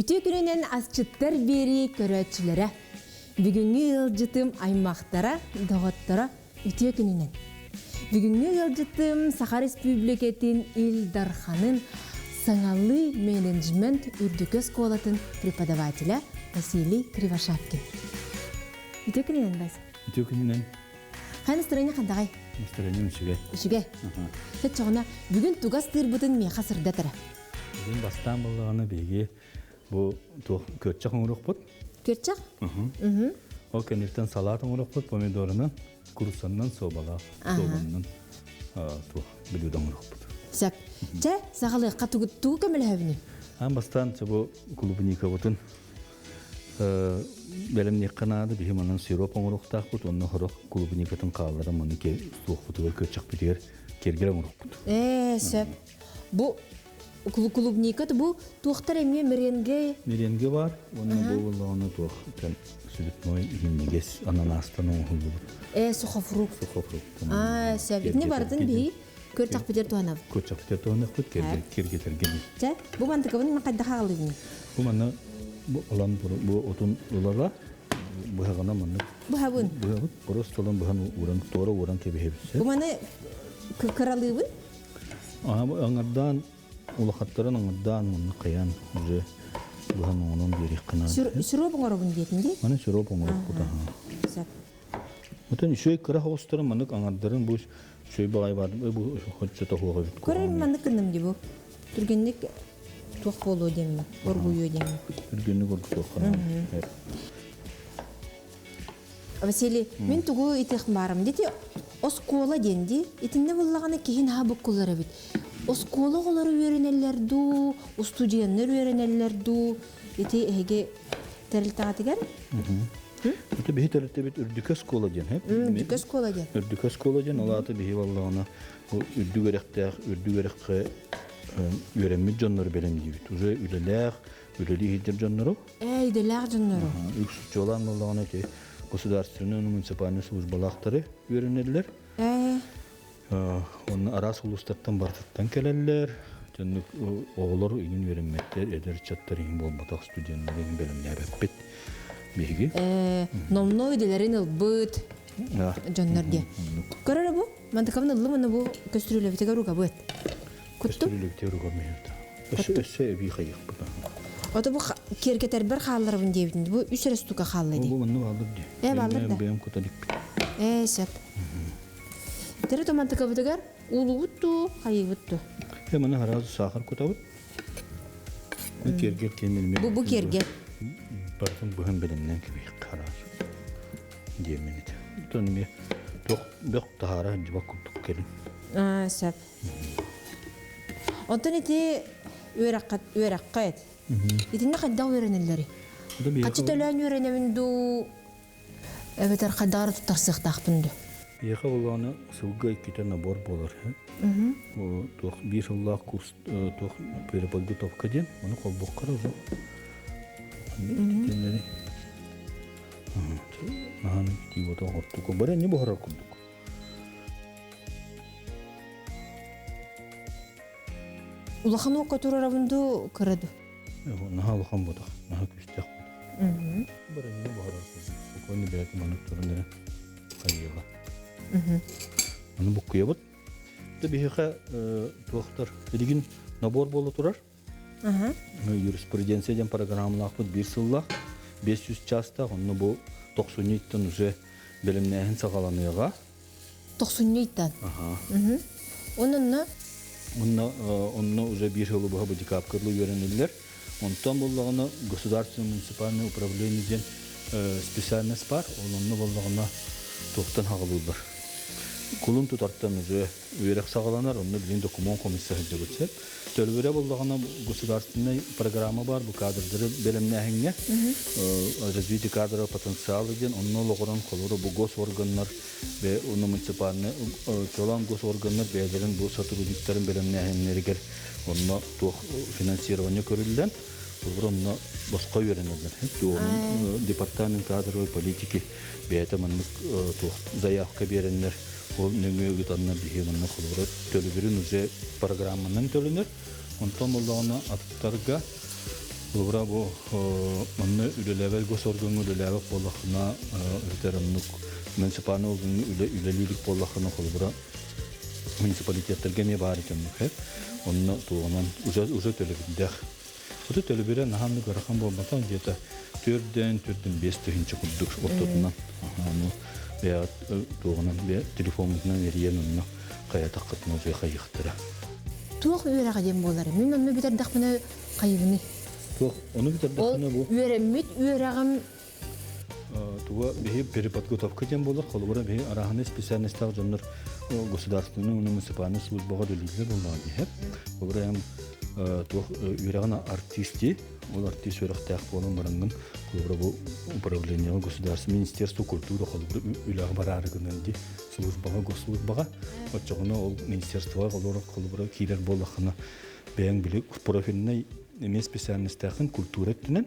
Үтүө күнүнэн асчыттар биэрии көрөөччүлэрэ! Бүгүҥҥү ыалдьытым аймахтара, доҕотторо үтүө күнүнэн! Бүгүҥҥү ыалдьытым Саха Республикатын Ил Дарханын саҥалыы менеджмент үрдүкү оскуолатын преподавателэ Василий Кривошапкин. Үтүө күнүнэн, Вася. Үтүө күнүнэн. Хайа настроение хандаҕай? Настроением үчүгэй. Үчүгэй. Чоҕуна бүгүн тугас тыырбытын миэхэ сырдат эрэ. Бүгүн бастаан буоллаҕына биһиги бу туох күөрчэх оҥоруохпут. Күөрчэх? Ол кэнниттэн салаат оҥоруохпут помидорунан, куруссаннан, суобалаах, суобаннан туох блюдо оҥоруохпут. Сөп. Чэ, саҕалыахха тугу тугу көмөлөһөбүнүй? Аан бастаан бу клубникабытын бэлэмниэххэ наада. Биһи манан сироп оҥоруохтаахпыт уонна сорох клубникатын хаалларан маны туохпутугар күөрчэхпитигэр киэргэл оҥоруохпут. Ээ, сөп. Бу клубника бу туохтар эмиэ меренге? Меренге бар уонна бу буоллаҕына туох цветной минньигэс ананастан оҥоһуллубут. Ээ, сухофрукт. Сухофрукт. Аа, сөп. Итини барытын биһи көрчөхпүтэр туһанабыт. Көрчөхпүтэр туһанахпыт, киргитэргэ. Чэ, бу мантыкабын хайдах аҕалыыбын? Бу манна бу ылан бу отун ылала быһаҕына маннык. Быһабын. Быһабыт, просто ылан быһан ууран, туора ууран кэбиһэбит. Бу маны кыралыыбын? Аҥардаан улахаттарын аҥардаан уонна хайаан уже быһан оҥорон биэриэххэ наада. Сироп оҥоробун диэтин дии? Маны сироп оҥоруохпут аһаа. Сөп. Отон үчүгэй кыра оҕустарын маннык аҥардарын бу үчүгэй баҕайы баар бу хоччото суох эбит. Көрөр маннык гынным дии бу. Түргэнник туох буолуо диэммин, оргуйуо диэммин. Түргэнник оргутуохха наада. Василий, мин тугу итих баарым дити оскуола диэн дии. Итиннэ буллаҕына киһи наһаа буккуллар эбит. Оскуола оҕолоро үөрэнэллэр дуу, устудьуоннар үөрэнэллэр дуу, ити эһиги тэрилтэҕитигэр? Ити биһи тэрилтэбит үрдүкү оскуола диэн, һэ? Үрдүкү оскуола диэн. Үрдүкү оскуола диэн, ол аата биһи буоллаҕына бу үрдүк үөрэхтээх, үрдүк үөрэххэ үөрэммит дьоннору бэлэмниибит. Уже үлэлээх, үлэлии сылдьар дьоннору. Ээ, идэлээх дьоннору. Үкс чуолаан буоллаҕына ити государственнай муниципальнай службалаахтары үөрэнэллэр. Ээ. Онно араас улуустартан барытыттан кэлэллэр. Дьоннук оҕолор иҥин үөрэммэттэр, эдэр ыччаттар иҥин буолбатах студеннар иҥин бэлэмнээбэппит биһиги. Ээ, номнуо идэлэрин ылбыт дьоннор диye. Көрөр бу, мантыкабын ыллым уонна бу көстүрүүлэбитигэр угабыт. Куттум. Көстүрүүлэбитигэр угаммыт. Өссө өссө эбии хайыахпыт. Ото бу киэргэтэрбэр хаалларабын диэбитин бу үс эрэ штука хаалла дии. Бу манна бааллар дии. Ээ бааллар да. Бэйэм кута иликпит. Ээ сөп. Төрүт омантыкабытыгар уулубут дуу, хайыыбыт дуу? Э маны араас саахар кутабыт. Бу киэргэл киэннэрми. Бу бу киэргэл. Барытын быһан бэлэмнээн кэбиһиэххэ араас диэммин этэ. Оттон эмиэ туох бөх таһаара сылдьыбат курдук кэлин. Аа, сөп. Онтон ити үөрэххэ үөрэххэ эт. Итиннэ хайдах үөрэнэллэрий? Хаччы төлөөн үөрэнэбин дуу, эбэтэр хайдах эрэ туттарсыахтаахпын дуу? Биһиэхэ буоллаҕына сылга иккитэ набор буолар. Туох биир сыллаах курс туох переподготовка диэн, ону холбуохха эрэ уже. Итиннэри наһаа тиибото оҥортук. Бары эмне буһарар курдук. Улахан уокка турарабын дуу, кыра дуу? Наһаа улахан ботах, наһаа күүстээх ботах. Бары эмне буһарар курдук. Спокойно бэйэтин маннык туран эрэ хайыаҕа. Аны буккуйабыт. Да биһиэхэ туохтар билигин набор буола турар. Юриспруденция диэн программалаахпыт биир сыллаах, 500 чаастаах, онно бу тохсунньу ыйтан уже бэлэмнээһин саҕаланыаҕа. Тохсунньу ыйтан? Аха. Онно? Онно, онно уже биир сылы быһа бу декабрьлы үөрэниллэр. Онтон буоллаҕына государственное муниципальное управление диэн специальность бар. Ол онно буоллаҕына туохтан хаҕалыыллар. Кулун тутартан уже үөрэх саҕаланар, онно билигин докумуон хомуйса сылдьабыт сөп. Төлөбүрэ буоллаҕына государственнай программа бар бу кадрдары бэлэмнээһиҥҥэ развитие кадрового потенциала диэн онно олоҕуран холобура бу госорганнар уонна муниципальнай чолоон госорганнар бэйэлэрин бу сотрудниктарын бэлэмнээһиннэригэр онно туох финансирование көрүллэн холобура онно босхо үөрэнэллэр. Департамент кадровой политики бэйэтэ маннык туох заявка биэрэннэр ол нөҥүө ыытаннар биһи манна холобура төлөбүрүн уже программанан төлөнөр. Онтон боллоҕуна атыттарга Холобура бу манна үлэлээбэт госоргаҥҥа үлэлээбэт буоллаххына, эбэтэр оннук муниципальный органҥа үлэлиирик буоллаххына, холобура муниципалитеттарга эмиэ баар этэн онно туоҕунан уже уже төлөбүрдээх. Ото төлөбүрэ наһаа оннук ыарахан буолбатах, где-то төрдөн төрдөн 5000 курдук ортотунан. Ону бэйэҕит туоҕунан телефоммутунан эрийэн онно хайатаххытына уже хайыахтара. Туох үөрэҕэ диэн буолар? Мин онно бүтэрдэхпинэ хайыбыный? Туох ону бүтэрдэххинэ бу үөрэммит үөрэҕим туга биһи переподготовка диэн буолар. Холобура биһи арааһынай специальностаах дьоннор государственный уонна муниципальный службаҕа үлэлииллэр буоллаҕа диһэ. Холобура эм туох үөрэҕин артист дии. Ол артист үөрэхтээх буолан бараҥҥын холобура бу управлениеҕа государство министерство культуры холобура үлэҕэ бараары гынан дии службаҕа госслужбаҕа оччоҕуна ол министерствоҕа холобура холобура киирэр буоллаххына бэйэҥ били профильнай эмиэ специальностаахын культура өттүнэн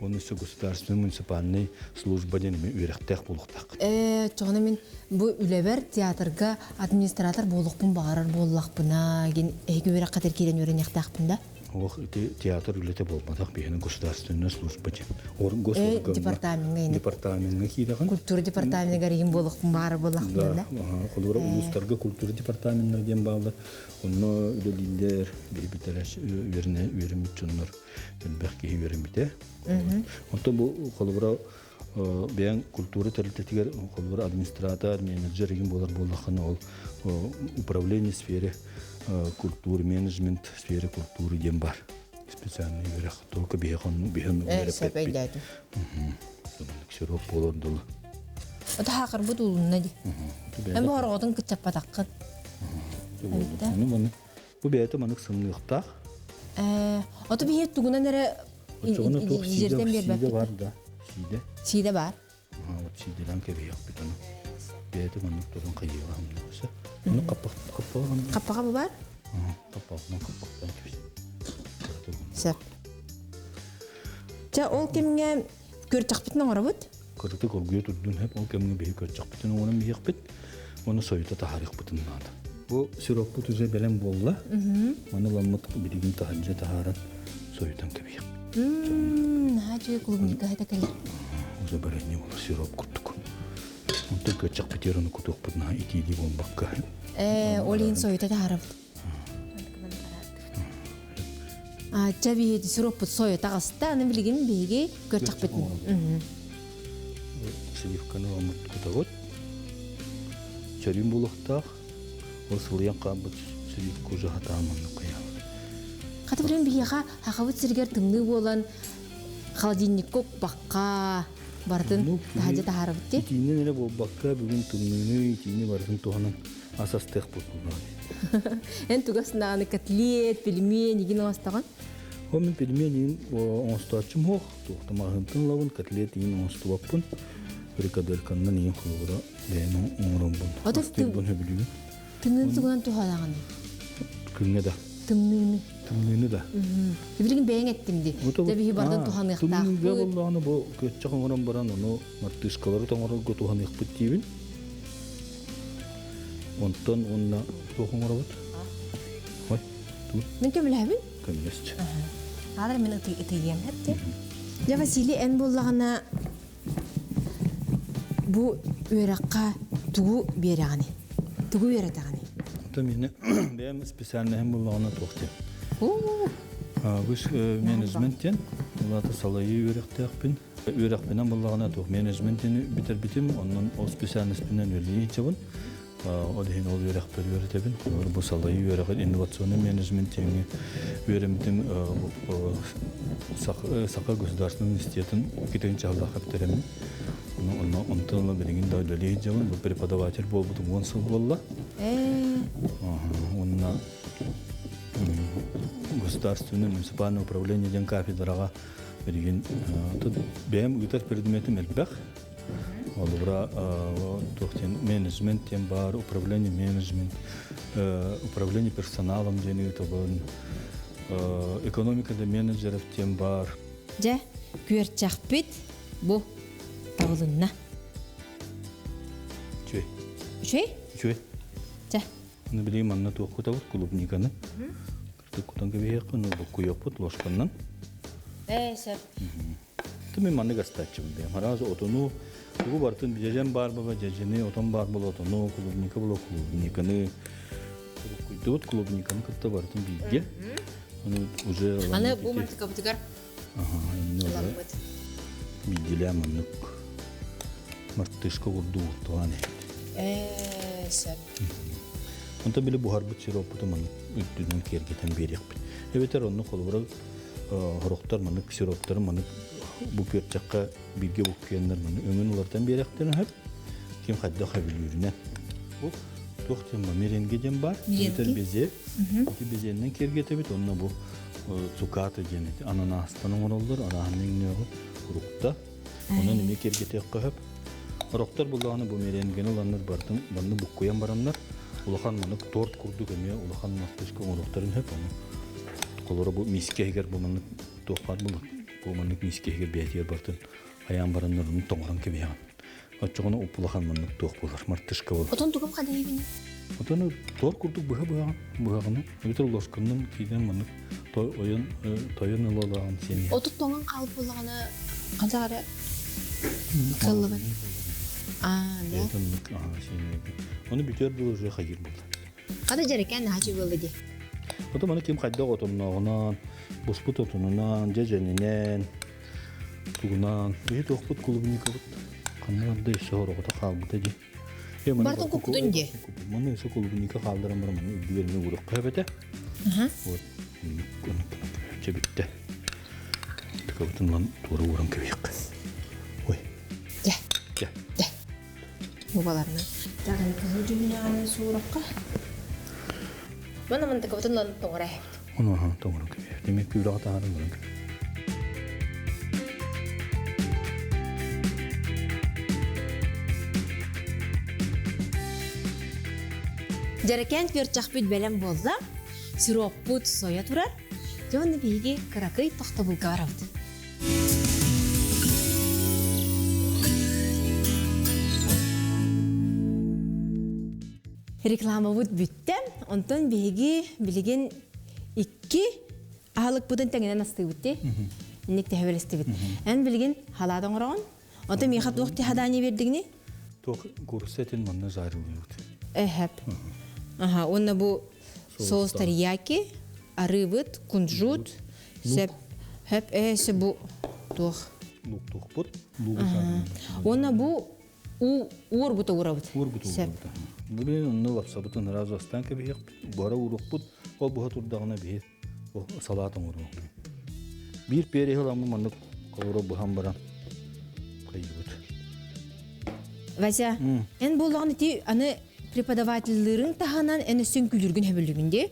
уонна өссө государственный муниципальный служба диэн эмиэ үөрэхтээх буолуохтааххын. Ээ, чоҕуна мин бу үлэбэр театрга администратор буолуохпун баҕарар буоллахпына, гин эһиги үөрэххитигэр киирэн үөрэниэхтээхпин да? Ох, ити театр үлэтэ буолбатах, биһиэнэ государственная служба диэн. Э, департамеҥҥа ини. Департамеҥҥа киирэҕин. Культура департаменыгар иһин буолуохпун баҕарар буоллахпына да? Холобура улуустарга культура департаменнар диэн бааллар. Онно үлэлииллэр, биһибитэлэр үөрэнэ үөрэммит дьоннор элбэх киһи үөрэммитэ. Онтон бу холобура бэйэҥ культура тэрилтэтигэр холобура администратор, менеджер игин буолар буоллаххына ол управление сфере культуры, менеджмент сфере культуры диэн бар. Специальный үөрэх. Только биһиэхэ биһиэн үөрэппэппит. Сироп буолар дылы. Ото хаакырбыт уулунна ди. Эн бу хорҕотун кыччаппатаххын. Аны бу бэйэтэ манык сымныахтаах. Э, ото биһи тугунан эрэ Оччоҕуна туох жертен сиидэ бар да. Сиидэ. Сиидэ бар. Вот сиидэлэн кэбиһиэхпит ону. Бэйэтэ маннык туран хайыаҕа хамнабыса. Ону хаппах хаппаҕа Хаппаҕа бу бар? Хаппаҕынан хаппахтан кэбис. Сөп. Чэ, ол кэмҥэ Көрчөхпүтүн оҥоробут. Кырытык оргуйа турдун хэп ол кэмҥэ биһи көрчөхпүтүн оҥорон биһиэхпит уонна сойута таһаарыахпытын наада. Бу сироппут уже бэлэм буолла. Маны ламмыт билигин таһырдьа таһааран сойутан кэбиһиэх. Наһаа үчүгэй клубника это кэлэр. Уже баранье буолар сироп курдук. Онтон көрчөхпүтүгэр ону кутуохпут наһаа итиилии буолбакка. Ээ, ол иһин сойута таһаарабыт. Чэ биһиги сироппут сойо таҕыста, аны билигин биһиги көрчөхпүтүн. Сливканы омут кутабыт. Чөрүүн буолуохтаах. Ол сылыйан хаалбыт сливка уже хатаан маннык хайаабыт. Хата билигин биһиэхэ хахабыт сиригэр тымныы буолан холодильникка укпакка барытын таһырдьа таһаарабыт дии. Итиинэн эрэ буолбакка бүгүн тымныыны, итиини барытын туһанан ас астыахпыт буоллаҕа. Эн тугас нааны котлет, пельмень игин оҥостоҕун? Ол мин пельмень игин оҥостооччум суох. Туохта маҕаһыынтан ылабын, котлет игин оҥостубаппын. Фрикадельканнан игин холобура бэйэм оҥороммун. Астыырбын сөбүлүүбүн. Тымныыны тугунан туһанаҕын? Күҥҥэ да. Тымныыны. Тымныыны да. Билигин бэйэҥ эттим дии. Дьэ биһи барытын туһаныахтаахпыт. Тымныыга буоллаҕына бу күөччэх оҥорон баран ону мартышкалары тоҥорорго туһаныахпыт диибин. Онтон уонна туох оҥоробут? Ой, туу. Мин көмөлөһөбүн. Көмөлөс. Аалар мин ытыйыам эттэ. Дьэ Василий эн буоллаҕына бу үөрэххэ тугу биэрэҕиний? Тугу үөрэтэҕиний? Ото миэнэ бэйэм специальноһым буоллаҕына туох диэн. Үгүс менеджмент диэн, улаата салайыы үөрэхтээхпин. Үөрэхпинэн буоллаҕына туох менеджментини бүтэрбитим, онон ол специальностьпинэн үлэлии сылдьабын. Ол иһин ол үөрэхпэр үөрэтэбин. Бу салайыы үөрэҕин инновационный менеджмент диэҥҥэ үөрэммитим Саха государственный университетын иккитин чаһылаахха бүтэрэммин. Онно онтон ыла билигин да үлэлии сылдьабын. Бу преподаватель буолбутум 10 сыл буолла. Уонна государственное муниципальное управление диэн кафедраҕа Билигин бэйэм ыытар предметим элбэх. Холобура, туох диэн менеджмент диэн баар, управление менеджмент, управление персоналом диэн ыытабын, экономика для менеджеров диэн баар. Дьэ, күөрчэхпит бу табылынна. Үчүгэй. Үчүгэй? Үчүгэй. Чэ. Аны билигин манна туох кутабыт клубниканы. Кыртык кутан кэбиһиэххэ, ну буккуйуохпут ложканнан. Ээ, сөп. Тымы маннык астааччыбын бэйэм. Араас отону, тугу барытын дьэдьэн баар буола дьэдьэни, отон баар буола отону, клубника буола клубниканы, куйдубут клубниканы кытта барытын бииргэ. Аны уже Аны бу мантыкабытыгар ыламмыт. Биирдилээн маннык мартышка курдук урталаан иһит. Ээ, сөп. Онтон били буһарбыт сироппутун маннык үрдүнэн киэргэтэн биэриэхпит. Эбэтэр онно холобура хорохтор маннык сироптары маннык бу күөрчэххэ бииргэ буккуйаннар маннык өҥүн уларытан биэриэхтэрин сөп. Ким хайдах сөбүлүүрүнэн. Бу туох диэн ба меренге диэн баар. Эбэтэр безе. Ити безеннэн киэргэтэбит. Онно бу цуката диэн ити ананастан оҥороллор. Арааһын өҥнөөҕү фрукта. Онон эмиэ киэргэтиэххэ сөп. Орохтор буллаҕына бу меренгени ыланнар барытын манны буккуйан бараннар улахан маннык торт курдук эмиэ улахан мартышка оҥоруохтарын сөп. Ону холоро бу миискэ иһигэр бу маннык туох баар буолар. Бу маннык миискэ иһигэр бэйэтигэр барытын хайаан бараннар ону тоҥорон кэбиһэҕин. Оччоҕуна уп-улахан маннык туох буолар, мартышка буолар. Отон тугум хадайыбыный? Отону торт курдук быһа быһаҕын, быһаҕыны, эбэтэр ложканан киирэн маннык ойон тойон ылалаҕын сиэниэ. Отут тоҥон хаалбыт буоллаҕына ханса эрэ кыллыбын. Аа, да. Ону бүтүөр дылы уже хайыр буолла. Хата дьэрэкээн наһаа буолла дии. Потом аны ким хайдах отоннооҕунан, буспут отонунан, дьэдьэнинэн, тугунан, биһи туохпут клубникабыт ханна барда өссө хороҕото хаалбыта дии. Бартын куппутун дии. Маны өссө клубника хаалларан баран маны үрдүгэр эмиэ уурукка эбэтэ. Вот чэ бүттэ. Тыкабытын ылан туора ууран кэбиһиэххэ. Ой. Дьэ. Дьэ. Дьэ. Бубаларынан. Тагын кыһыл дьүһүнэҕинэн сууракка. Мана мантыкабытын ылан тоҥора эһэбит. Ону аха тоҥорон кэбиһэбит. Эмиэ күүрэҕэ таһааран баран кэбиһэбит. Дьэрэкээн күөрчэхпит бэлэм буолла. Сироппут сойо турар. Дьэ уонна биһиги кыракый тохтобулга барабыт. Рекламабыт бүттэ. Онтон биһиги билигин икки аһылыкпытын тэҥинэн астыыбыт дии. Инник тэһэбэлэстибит. Эн билигин халаат оҥороҕун. Онтон миэхэ туох тиһадаани биэрдигини? Туох курса этин манна жарылыыбыт. Эһэп. Аха, уонна бу соус терияки, арыыбыт, кунжут, сөп, хөп, э, бу туох. Лук туохпут. Уонна бу уу уоргута уурабыт. Уоргута уурабыт. Бүгүн онно лапсабытын ыраас астаан кэбиһиэхпит, бара ууруохпут, ол буһа турдаҕына биһи салаат оҥоруохпут. Биир переһи ыламмын маннык холоро быһан баран хайыыбыт. Вася, эн буоллаҕын ити аны преподавателлэрин таһынан эн өссө үҥкүүлүүргүн сөбүлүүгүн дии.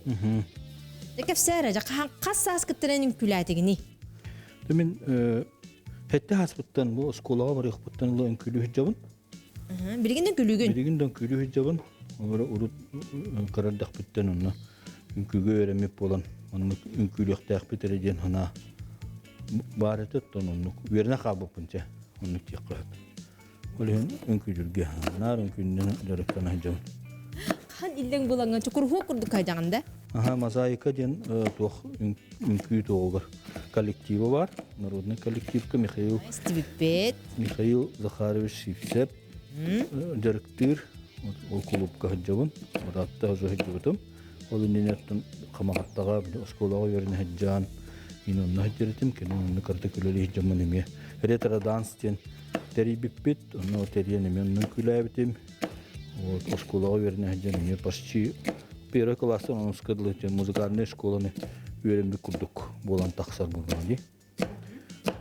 Кэпсээ эрэ, хас сааскыттан эн үҥкүүлээтигиний? Мин Хэттэ хаспыттан бу оскуолаҕа барыахпыттан ыла үҥкүүлүү сылдьабын. Билигин да үҥкүүлүүгүн? Билигин да үҥкүүлүү сылдьабын. Олору урут кыра эрдэхпиттэн онно үҥкүүгэ үөрэммит буолан оннук үҥкүүлүөхтээхпит эрэ диэн санаа баар этэ оттон оннук үөрэнэ хаалбыппын чэ оннук диэххэ сөп. Ол иһин үҥкүүлүүргэ наар үҥкүүннэн дьарыктана сылдьабын. Хаһан иллэҥ булаҥҥын чукурһуок курдук хайдаҕын да? Аха, мозаика диэн туох үҥкүү туоҕугар коллектива бар. Народный коллективка Михаил Истибиппит. Михаил Захарович Сивцев дьарыктыыр. Ол кулуупка сылдьабын. Ыраатта сылдьыбытым. Ол иннинэ Хамаҕаттаҕа оскуолаҕа үөрэнэ сылдьан мин онно сылдьар Кини онно кырдык үлэлии сылдьаммын эмиэ ретро-данс диэн тэрийбиппит. Онно тэрийэн эмиэ онно үҥкүүлээбитим. Вот, оскуолаҕа үөрэнэ сылдьан эмиэ почти первый класстан онуска дылы музыкальнай школаны үөрэммит курдук буолан тахсар буоллаҕа дии.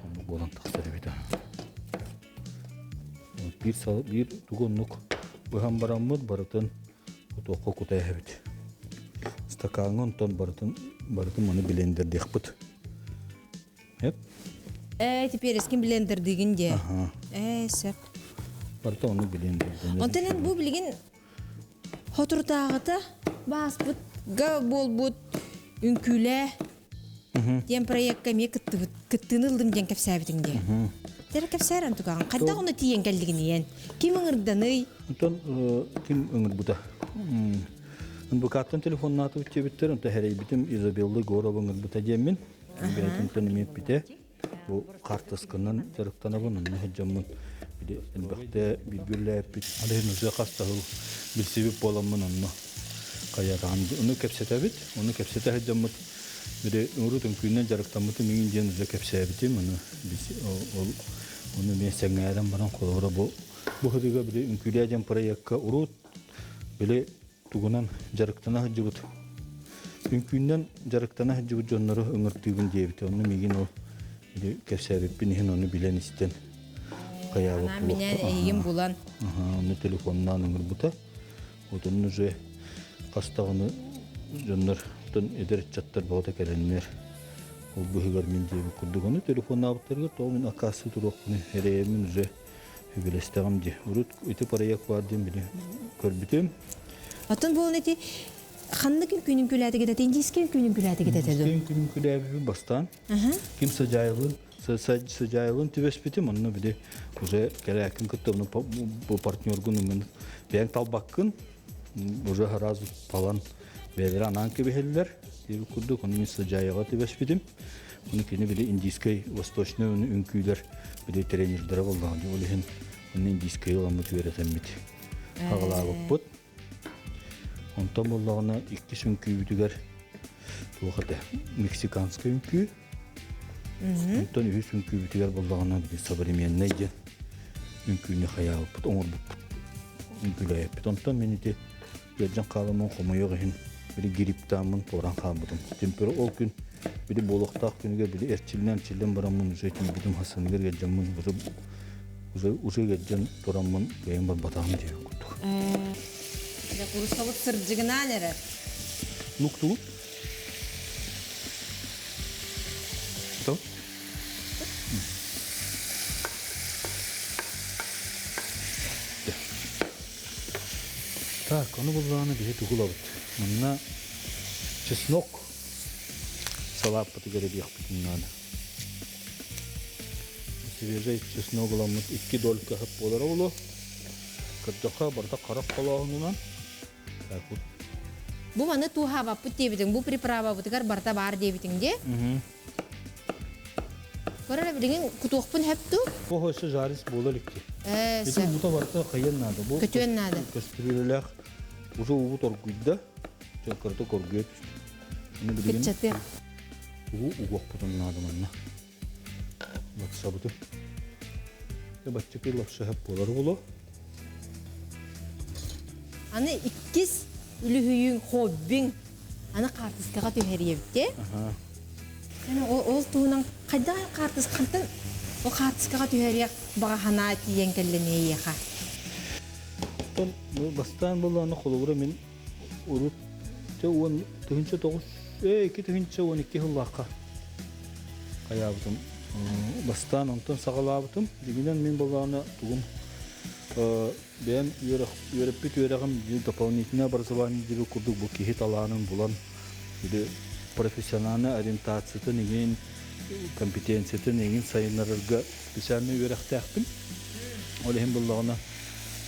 Оннук буолан тахсар эбит. Биир сал биир тугу оннук быһан бараммыт барытын кутуохха кута эһэбит. Стакаҥҥа онтон барытын барытын маны блендердиэхпит. Эп. Ээ, теперь эскин блендердигин дии. Ээ, сөп. Барыта ону блендерден. Онтон эн бу билигин хоторутааҕыта бааспыт га буолбут үҥкүүлээ диэн проекка эмиэ кыттыбыт кыттыыны ыллым диэн кэпсээбитиҥ дии. Тэр кэпсээр антугаҕын хайдах ону тиийэн кэллигиниэн? Ким ыҥырданый? Онтон ким ыҥырбыта? НБК-ттан телефоннаатыбыт диэбиттэр, онто хэрэйбитим Изабелла Егорова ыҥырбыта диэммин. Бэйэтинтэн эмиэ эппитэ. Бу хаартысканан дьарыктанабын, онно сылдьаммын били элбэхтэ бииргэ Алиһин уже хас да сыл билсибит буоламмын онно хайатаҕын ону кэпсэтэбит, ону кэпсэтэ сылдьаммыт били урут үҥкүүнэн дьарыктаммытым иҥин диэн уже кэпсээбитим, ону ол ону эмиэ сэҥээрэн баран холобура бу бу сырыыга били үҥкүүлээ диэн проекка урут били тугунан дьарыктана сылдьыбыт үҥкүүнэн дьарыктана сылдьыбыт дьоннору ыҥыртыыбын диэбитэ. Онно миигин ол били кэпсээбиппин иһин ону билэн истэн хайаабыт Анаан минээн эйигин булан. Ону телефоннаан ыҥырбыта. Вот онно уже хас даҕаны дьоннор эдэр ыччаттар баҕата кэлэннэр ол быһыгар мин диэбит курдук ону телефоннаабыттарыгар тоҕо мин аккаастыы туруохпун эрэйэммин уже үбүлэстэҕим дии. Урут ити проект баар диэн били көрбүтүм. Оттон буолан ити ханнык күнүн күлээтигит этэ, индийскэй күнүн күлээтигит этэ дуо? Индийскэй күнүн күлээбиппин бастаан. Ким сыдьаайылын сыдьаайылын түбэспитим, онно били уже кэлээккин кытта бу партнергун ымын бэйэҥ талбаккын, уже сразу талан бэйэлэрэ анаан кэбиһэллэр диэбит курдук, ону мин сыдьаайаҕа түбэспитим. Ону кини били индийскэй восточный үҥкүүлэр били тренердэрэ буоллаҕа дии, ол иһин онно индийскэй ыламмыт үөрэтэммит аҕалаабыппыт. Онтон буоллаҕына иккис үҥкүүбүтүгэр туох этэ мексиканскай үҥкүү. Онтон үһүс үҥкүүбүтүгэр буоллаҕына били современный диэн үҥкүүнү хайаабыппыт, оҥорбуппут, үҥкүүлээбиппит. Онтон мин ити ыалдьан хааламмын хомойуох иһин били грипптааммын туоран хаалбытым. Температура ол күн били буолуохтаах күнүгэр били эрчиллэн эрчиллэн бараммын уже тиийбитим хасыныгар ыалдьаммын уже уже уже ыалдьан тураммын бэйэм барбатаҕым диэбит курдук. Курусабыт сырдьыгынаан эрэр. Луктуу. Что? Так, ону буллаҕына биһи тугу ылабыт? Манна чеснок салааппытыгар эбиэхпитин наада. Свежай чеснок ыламмыт икки долька хап буолара буолуо. Көрдөххө барыта харах холооһунунан. Так, вот. Бу маны тууһаабаппыт диэбитиҥ, бу приправабытыгар барыта баар диэбитиҥ дии. Көрөр билигин кутуохпун хөп дуу? Бу өссө жарис буола иликки. Ити уута барыта хайыан наада. Бу Көтүөн наада. Көстүрүүлэлээх уже уу торгуйда. Чөккөртө коргуйа түстэ. Аны билигин Кыччатыах. уу угуохпутун наада манна. Лапшабыты. Баччыкый лапша хөп буолар буолуо. Аны иккис үлүһүйүҥ, хоббиҥ аны хаартыскаҕа түһэриэбит Ол туһунан хайдах хаартыскантан ол хаартыскаҕа түһэриэх баҕа санаа тиийэн кэллэ эйиэхэ? Оттон бастаан буоллаҕына холобура мин урут 10 9 2012 сыллаахха хайаабытым бастаан онтон саҕалаабытым. Дьиҥинэн мин буоллаҕына тугум бэйэм үөрэппит үөрэҕим дополнительное образование диэбит курдук бу киһи талаанын булан или профессиональнай ориентациятын иҥин компетенциятын иҥин сайыннарарга специальный үөрэхтээхпин. Ол иһин буллаҕына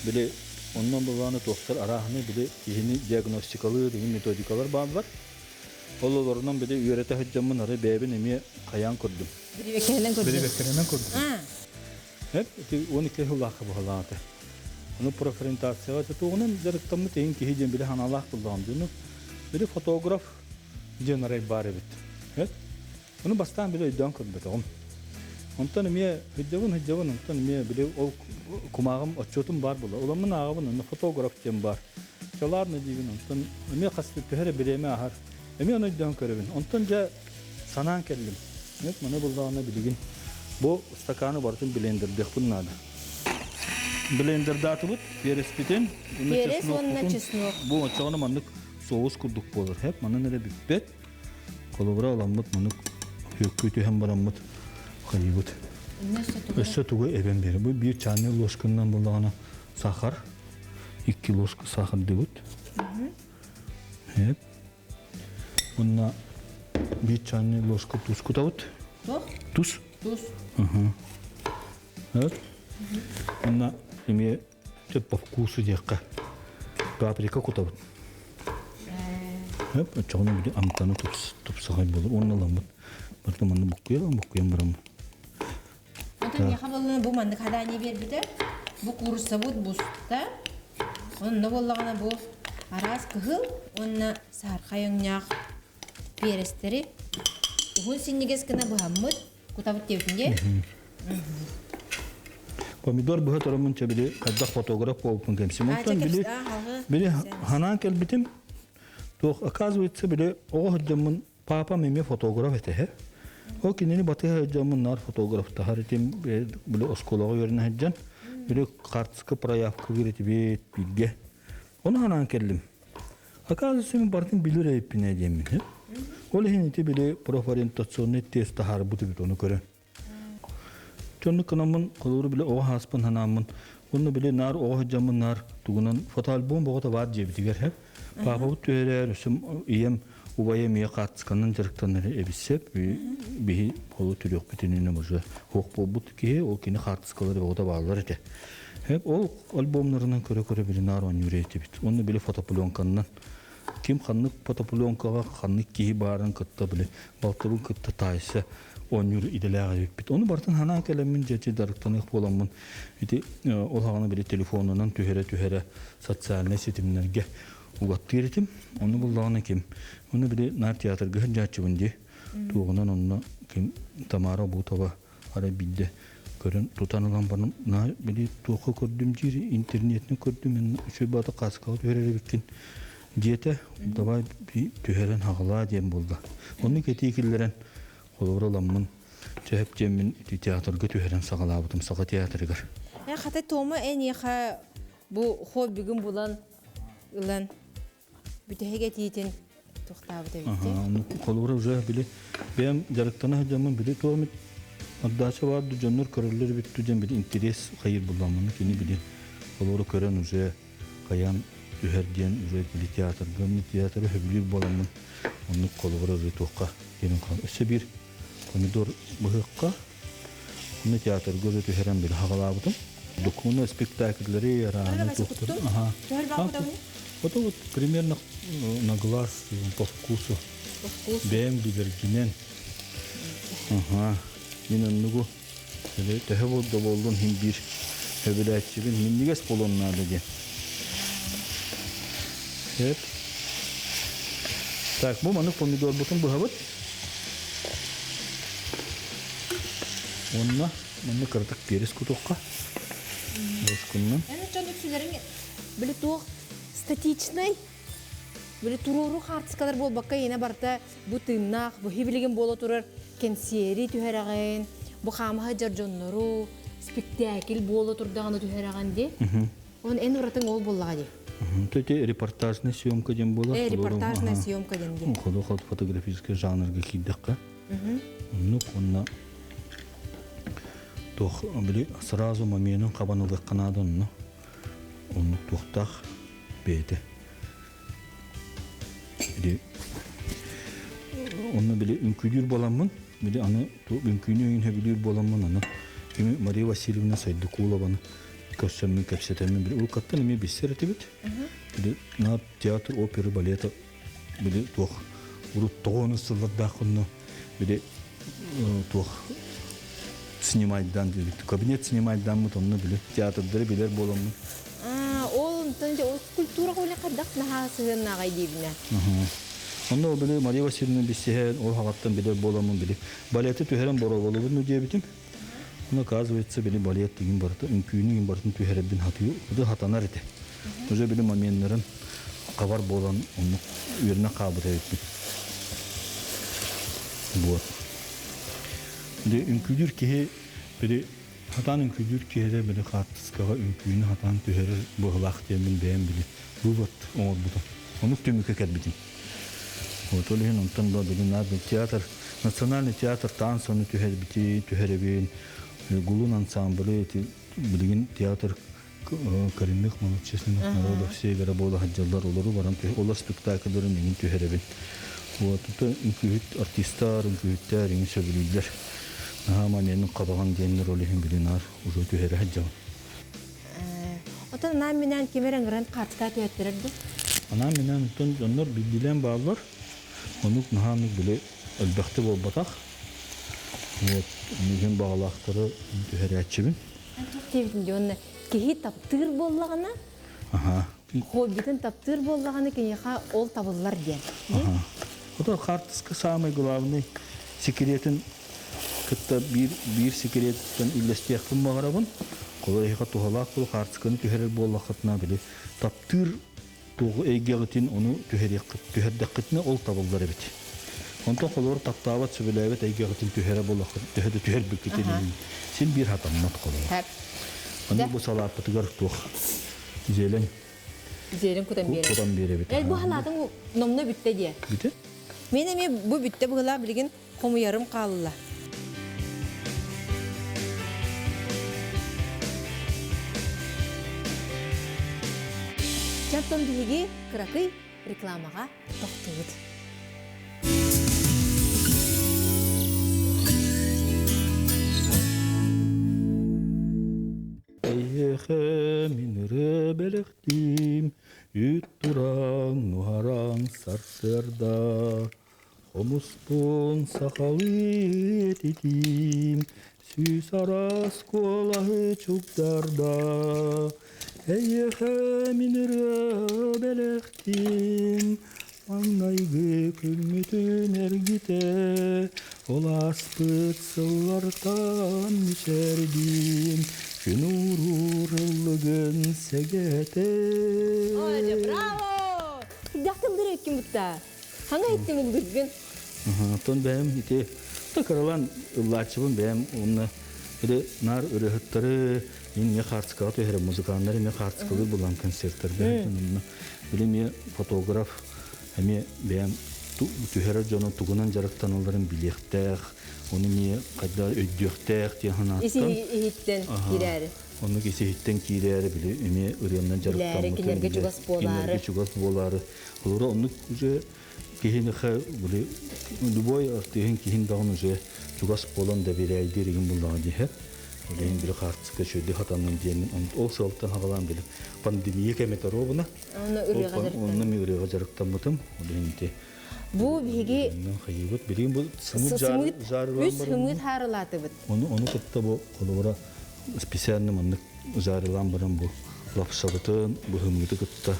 били оннон буллаҕына туохтар арааһынай били киһини диагностикалыыр иҥин методикалар бааллар. Ол олорунан били үөрэтэ сылдьаммын ары бэйэбин эмиэ хайаан көрдүм. Бирибэккэринэн көрдүм. Бирибэккэринэн көрдүм. Эп ити 12 сыллаахха быһалаата. Ону профориентацияҕа тугунан дьарыктаммыт иһин киһи диэн били ханаалаах буллаҕым дьону били фотограф диэн арай баар эбит. Эт ону бастаан били өйдөөн көрбөтөҕүм. Онтон эмиэ сылдьабын сылдьабын онтон эмиэ били ол кумааҕым отчуотум баар буолла. Уламмын ааҕабын онно фотограф диэн баар. Чалаарна диибин онтон эмиэ хас төһө эрэ бириэмэ ааһар. Эмиэ ону өйдөөн көрөбүн. Онтон дьэ санаан кэллим. Нет, маны буллаҕына билигин бу стаканы барытын блендердиэхпин наада. Блендердаатыбыт переспитин, Перец уонна чеснок. Бу оччоҕуна маннык соус курдук буолар. Хэп манан эрэ бүппэт. Холобура ыламмыт маннык хүөккүү түһэн бараммыт хайыбыт. Өссө тугу эбэн биэрэ. Бу биир чайный ложканан буллаҕына сахар. 2 ложка сахардыбыт. Хэп. Уонна биир чайный ложка туз кутабыт. Туох? Туз. Туз. Вот. Уонна эмиэ по вкусу диэххэ паприка кутабыт. Хөп, оччоҕуна били амтаны тупсаҕай буолар. Уонна ыламмыт. Барыта манна буккуйа, буккуйан бараммыт. Оттон миэхэ буоллаҕына бу маннык хадание биэрбитэ. Бу кууруссабыт буста. Онно буоллаҕына бу араас кыһыл уонна саһархай өҥнөөх перестэри уһун синньигэс гына быһаммыт кутабыт диэбитин дии. Помидор быһа тороммун чэ били хайдах фотограф буолбуппун кэмсим. Онтон били били ханаан кэлбитим туох оказывается били оҕо сылдьаммын папам эмиэ фотограф этэ. Ол кинини батыһа сылдьаммын наар фотографтаһар этим били оскуолаҕа үөрэнэ сылдьан били карточка проявкалыыр этибит бииргэ. Ону ханаан кэллим. Оказывается, мин барытын билэр эбиппин диэммин. Ол иһин ити били профориентационный тест таһаарбыт эбит ону көрөн. Дьонну кынаммын, холобур били оҕо хааспын ханааммын, уонна били наар оҕо сылдьаммын наар тугунан фотоальбом боҕото баар дьиэбитигэр һэ. Паапабыт түһэрээр, өссө ийэм, убайым ийэ хаартысканан дьарыктанар эбиссеп, биһи холу түрүөхпүтүнүнэ уже хуох буолбут киһи, ол кини хаартыскалары боҕото бааллар этэ. Хеп ол альбомнарынан көрө-көрө били наар оонньуур этибит. Уонна били фотопленканнан ким ханнык фотопленкаҕа ханнык киһи баарын кытта били балтыбын кытта таайса оонньуур идэлээх эбиппит. Ону барытын ханаан кэлэммин дьэ дарыктаныах буоламмын ити ол хаҕана били телефонунан түһэрэ-түһэрэ социальнай ситимнэргэ угаттыыр этим. Ону буллаҕына ким? Ону били наар театрга сылдьааччыбын дии. Туоҕунан онно ким Тамара Бутова арай биирдэ көрөн тутан ылан баран наа били туохха көрдүм диир интернетинэн көрдүм үчүгэй баата кааскаҕа түһэрэр эбиккин диэтэ давай түһэрэн хаҕалаа диэн буолла оннук этии киллэрэн холобур ыламмын чэһэп диэммин ити театрга түһэрэн саҕалаабытым саха театрыгар Хата Тома эниэхэ бу хоббигын булан ылан бүтэһик этиитин туохтаабыт эбит Холобура уже били бэйэм дьарыктана сылдьаммын били туох эмит отдача баар дьоннор көрөллөр эбит диэн били интерес хайыр булламмын кини били холобура көрөн уже хайаан түһэр диэн уже били театрга театры сөбүлүүр буоламмын оннук холобура уже туохха диэн өссө биир помидор быһыахха Онно театрга уже түһэрэн били хаҕалаабытым. Докумуна спектакльлэри арааны туохтар. Ага. Вот вот примерно на глаз по вкусу. По вкусу. Бэйэм билэргинэн. Ага. Мин оннугу төһө болда боллун хин биир хөбүлээччибин минньигэс буолуон наада диэн. Эп. Так, бу маннык помидорбутун быһабыт. Уонна манна кыратык перец кутуохха. Бошкуннан. Эн дьон үксүлэриҥ били туох статичнай били туруору хаартыскалар буолбакка иэнэ барыта бу тыыннаах, бу хибилигин буола турар кэнсиэри түһэрэҕин, бу хаамаһа дьар дьоннору, спектакль буола турдаҕына түһэрэҕин ди. Он эн уратыҥ ол буоллаҕа ди. Ити репортажная съемка диэн буолар. Репортажная съемка диэн ди. Ходу фотографический жанрга киирдэххэ. Оннук уонна туох били сразу моменын хабан ылыахха наада онно. Оннук туохтаах бэйэтэ. Били онно били үҥкүүлүүр буоламмын, били аны үҥкүүнү өйүн сөбүлүүр буоламмын аны кими Мария Васильевна Сайдыкулованы көрсөммүн кэпсэтэммин били уруккаттан эмиэ билсэр этибит. Били на театр оперы балета били туох урут тоҕо сыллардаах онно били туох снимайдан кабинет снимайдааммыт онно били театрдары билэр буоламмын. Ол онтон ол культура үлэ хайдах наһаа сыһыаннааҕай диибинэ. Онно били Мария Васильевна билсиһэн ол хаҕаттан билэр буоламмын били балеты түһэрэн боруобалыыбын диэбитим. Ону оказывается били балет тигин барыта үҥкүүнү игин барытын түһэрэрбин хатыы хатанар этэ. Уже били моменнарын хабар буолан оннук үөрэнэ хаалбыт эбиппин. Вот. Де үҥкүүлүүр киһи били хатаан үҥкүүлүүр киһи били хаартыскаҕа үҥкүүнү хатаан түһэрэр быһылаах диэммин бэйэм били вывод оҥорбутум. Онук түмүккэ кэлбитим. Вот ол иһин онтон да билин театр национальный театр танцаны түһэрбити түһэрэбин Гулун ансамблы эти билигин театр коренных малочисленных народов севера буола сылдьаллар олору баран олор спектакльдарын иҥин түһэрэбин. Вот это үҥкүүһүт артистар, үҥкүүһүттэр иҥин сөбүлүүллэр. Наһаа маменын хабаҕан диэннэр ол иһин билин уже түһэрэ сылдьабын. Отон анаан минээн ким эрэ ыҥыран хаартыска түһэттэрэр дуу? Анаан минээн оттон дьоннор билдилээн бааллар. Оннук наһаа оннук били элбэхтик буолбатах. Вот, миигин баҕалаахтары түһэрээччибин. Диэбитин дии уонна киһи таптыыр буоллаҕына, хоббитын таптыыр буоллаҕына киниэхэ ол табыллар диэн. Аха. Ото хаартыска саамай главный секретин кытта биир биир секреттэн үллэстиэхпин баҕарабын. Холор эһиэхэ туһалаах буолу хаартысканы түһэрэр буоллаххытына били таптыыр туох эйгэҕитин ону түһэриэххит түһэрдэххитинэ ол табыллар эбит. Онтон холобур таптаабат сөбүлээбэт эйгэҕитин түһэрэ буоллаххыт төһө да түһэрбиккитин иһин син биир хатаммат холобур. Аны бу салааппытыгар туох зелень Зелень кутан биэрэбит. Кутан биэрэбит. Эл бу халаатыҥ номно бүттэ диэ. Бүтэ? Мен эмиэ бу бүттэ быһылаа билигин хомуйарым хаалла. Чаттан биһиги кыракый рекламаҕа тохтуубут. Эйиэхэ мин ырыа бэлэхтиим, үүт тураҥ, нуһараҥ сарсыарда Хомуспун сахалыы этитиим, сүүс араас куолаһы чугдарда. Эйиэхэ мин ырыа бэлэхтиим, маҥнайгы күммүтүн эргитэ, ол ааспыт сыллартан мичээрдиим, күн уурур ыллыгын сэгэтэ. Ой, браво! Дьахталлар эккин бутта. Хаҥа иттим ыллыргын. Оттон бэйэм ити кыралаан ыллааччыбын бэйэм уонна или наар ырыаһыттары мин эмиэ хаартыскаҕа түһэрэ музыканнар эмиэ хаартыскалыыр булан концерттарга онно били эмиэ фотограф эмиэ бэйэм түһэрэр дьону тугунан дьарыктаналларын билиэхтээх ону эмиэ хайда өйдүөхтээх диэн санааттан иһиттэн киирээри Оннук ис-иһиттэн киирээри били эмиэ ырыаннан Билээри, дьарыктаммытым кинилэргэ чугас буолаары. Кинилэргэ чугас буолаары. Олору оннук уже киһинихэ били любой артыыһын киһин даҕаны уже чугас буолан да биэрээйдиир игин буллаҕа диэһэ. Билигин били хаартыска үчүгэйдик хатаннын диэммин ол сыалтан хаҕалаан били пандемия кэмэ торуобуна. Онно ырыаҕа дьарыктаммытым. Онно мен ырыаҕа дьарыктаммытым. Ол иһин ити Бу биһиги хайыыбыт билигин бу сымыт үс сымыт хаарылаатыбыт. Ону ону кытта бу холобура специально маннык жарилаан баран бу лапсабытын, быһыммыты кытта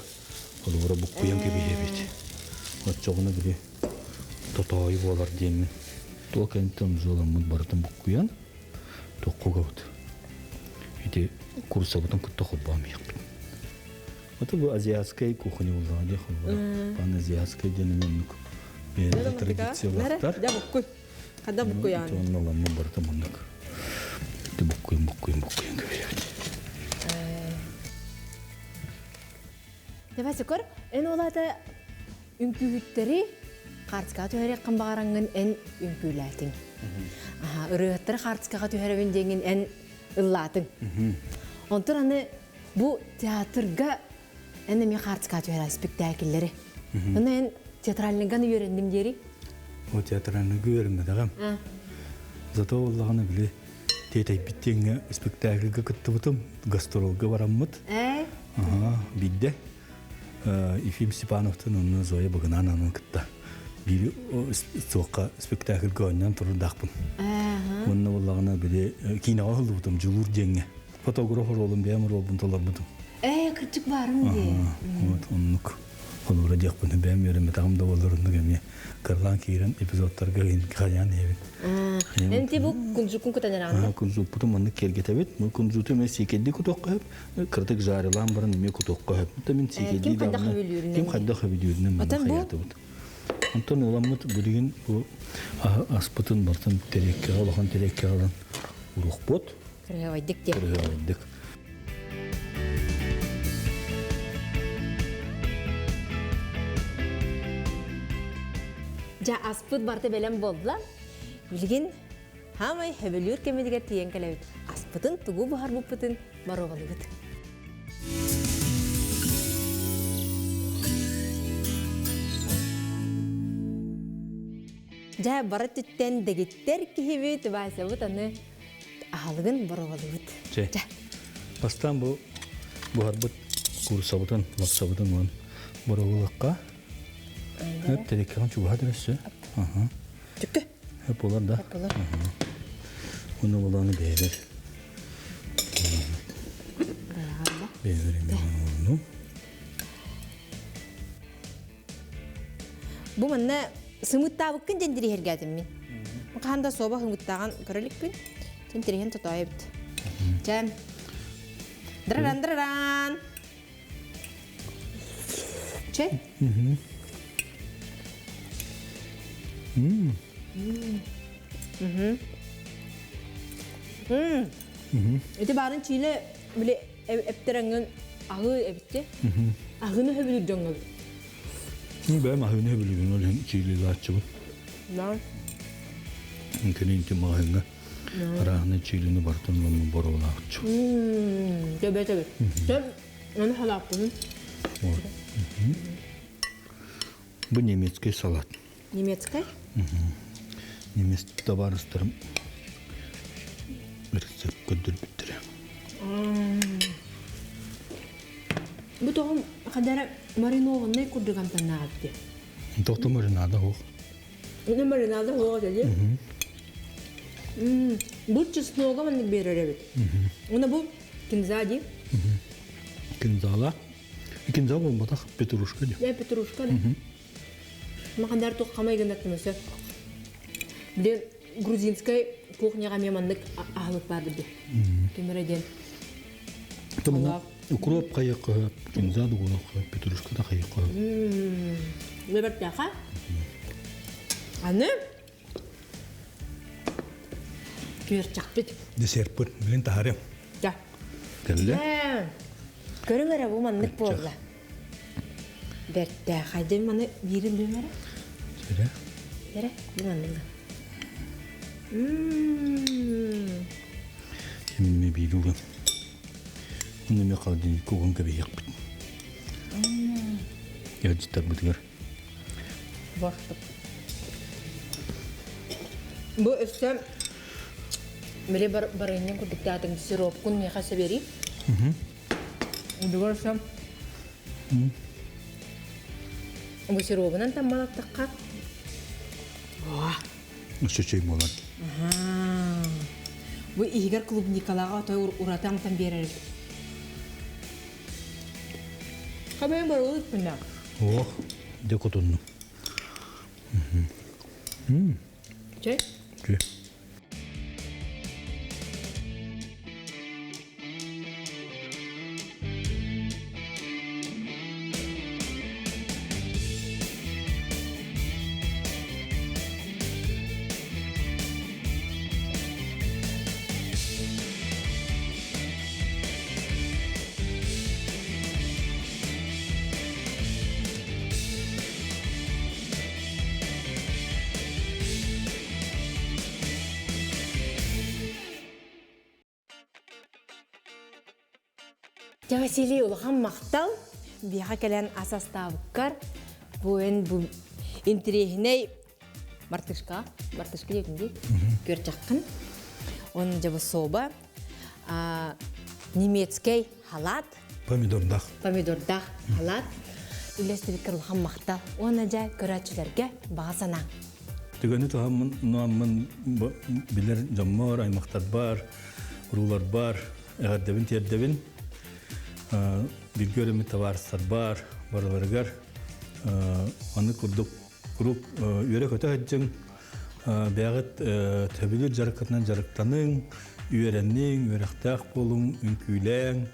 холобура буккуйан кэбиһэбит. Оччоҕуна били тотоойу буолар диэммин. Туох кэнниттэн узуоламмыт барытын буккуйан тоххугабыт. Ити курсабытын кытта холбоон иһиэхпит. Это бу азиатскай кухня буоллаҕа дии холобура. Пан азиатскай диэн эмиэ оннук бэйэлэрэ традициялаахтар. Дьэ буккуй. Хада буккуйаан. Онно ламма барыта маннык. Ити буккуйун буккуйун буккуйун кэбиһэбит. Давай көр, эн олата үҥкүүһүттэри хаартыскаҕа түһэриэххин баҕараҥҥын эн үҥкүүлээтиҥ. Аха, ырыаһыттары хаартыскаҕа түһэрэбин диэҥҥин эн ыллаатыҥ. Онтон аны бу театрга эн эмиэ хаартыскаҕа түһэрэ спектакльлэри. Аны эн театральныйган үөрэнним диэри. О театральныйга үөрэммэтэҕим. Зато буоллаҕына били тиэтэйбит диэҥҥэ спектакльга кыттыбытым, гастролга бараммыт. Аха, биирдэ Ефим Степановтан онно Зоя Багынананы кытта биир суохха спектакльга оонньоон турардаахпын. Уонна буоллаҕына били киинэҕэ уһуллубутум Дьулуур диэҥҥэ. Фотограф оруолун бэйэм оруолбун толорбутум. Ээ, кырдьык баарым дии. Вот оннук холобура диэхпин бэйэм үөрэммэтэҕим да буоллар оннук эмиэ кыралаан киирэн эпизодтарга хайаан иһэбин. Эн бу кунжуккун кутан эрэҕин Кунжуппутун маннык киэргэтэбит. Бу кунжуту эмиэ сиикэйдии кутуохха сөп. Кыратык жарилаан баран эмиэ кутуохха сөп. Та мин сиикэйдии Ким хайдах хөбүлүүрүнэн. Ким хайдах хөбүлүүрүнэн манна хайаатыбыт. Онтон ыламмыт билигин бу аспытын бартын тэриэккэҕэ улахан тэриэккэҕэ ылан уруохпут. Кырыһыабайдык диэн. Кырыһыабайдык. Дьэ, аспыт барыта бэлэм буолла. Билигин хаамай хөбүлүүр кэмигэр тиийэн кэлэбит. Аспытын тугу буһарбыппытын боруобалыыбыт. Дьэ, бары түттэн дэгиттэр киһибит Васябыт аны аһылыгын боруобалыыбыт. Чэ. Бастаан бу буһарбыт куурусабытын, лапсабытын уон боруобалыахха. Хөп, тэрэккэҕин чугаһа өссө. Түккү. Хөп болар да. Хөп болар. Уну буланы бэйэбэр. Бэйэбэр эмиэ ону. Бу манна сымыттаабыккын дьэн дириһэргээтим мин. Хаһан да суоба сымыттааҕын көрө иликпин. Син тириһэн тотоой эбит. Чэ. Драран драран. Чэ. Ити баарын чиилэ били эптерэҥҥин аһыы эбитти. Аһыыны хөбүлүүр дьоҥҥо. Бэйэм аһыыны хөбүлүүбүн ол иһин чиилилааччыбын. Кини инти маҕаһыыҥҥа арааһынай чиилини барытын ылыммын боруолаахчы. Төбө төбө. Төп аны халааппын. Бу немецкий салат. Немецкий? Немец табаарыстарым рецепт көрдөрбүттэрэ. Бу тоҕум хадара маринованный курдук амтаннаах эбит. Тохто маринада суох. Ини маринада суох этэ дии. Бу чеснога маннык биэрэр эбит. Уна бу кинза дии. Кинзала. Кинза буолбатах, петрушка дии. Да, петрушка да. Махандар туох хамай гынар көмөсө. Били грузинскай кухняға мен маннык аһылык бар били. Кемере диэн. Тымна укроп хайыкка, кинза дугулакка, петрушка да хайыкка. Лебертяха. Аны күөрчэхпит. Десертпыт билин таһарым. Да. Кэллэ. Көрүҥ эрэ бу маннык буолла. Бэртээхэй дьэ маны биирин бүм эрэ. Эрэ. Эрэ, бу маннык. Кимме биир уган. Уну ме холодильник уган кэбиһиэхпит. Ыалдьыттарбытыгар. Бортук. Бу өссө били барыанньа курдуктаатым сиропкун миэхэ сэбиэрий. Удугар өссө бу сиробунан таммалаттахха Өссө чэй буолар. Бу иһигэр клубникалааҕа отой ураты амтан биэрэр эбит. Хабайын барылыт күннэ. Ох, дьэ кутуннум. Чэй? Чэй. Дьэ, Василий, улахан махтал. Биэхэ кэлэн ас астаабыккар бу эн бу интириэһинэй мартышка, мартышка диэтин дии, күөрчэххин. Он дьэ бу соба, немецкэй халат. Помидордах. Помидордах халат. Үлэстибиккэр улахан махтал. Уонна дьэ көрөөччүлэргэ баҕа санааҥ. Түгэни туһаммын, нуаммын билэр дьоммор, аймахтарбар, урууларбар эҕэрдэбин тиэрдэбин. Бииргэ үөрэммит табаарыстарбар, барыларыгар маннык курдук куруук үөрэ-көтө сылдьыҥ, бэйэҕит төбүлүүр дьарыккытынан дьарыктаныҥ, үөрэниҥ, үөрэхтээх буолуҥ, үҥкүүлээҥ,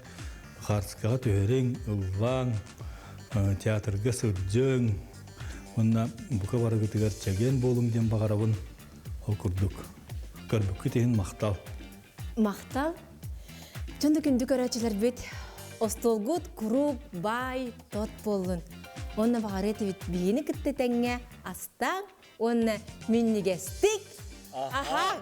хаартыскаҕа түһэриҥ, ыллааҥ, театрга сылдьыҥ уонна бука барыгытыгар чэгиэн буолуҥ диэн баҕарабын. Ол курдук көрбүккүт иһин махтал. Махтал. Чонду күндү көрөөччүлэрбит, остуолгут куруук баай тот буоллун. Уонна баҕарыа этибит биһини кытта тэҥҥэ астаан уонна минньигэстик аһааҥ!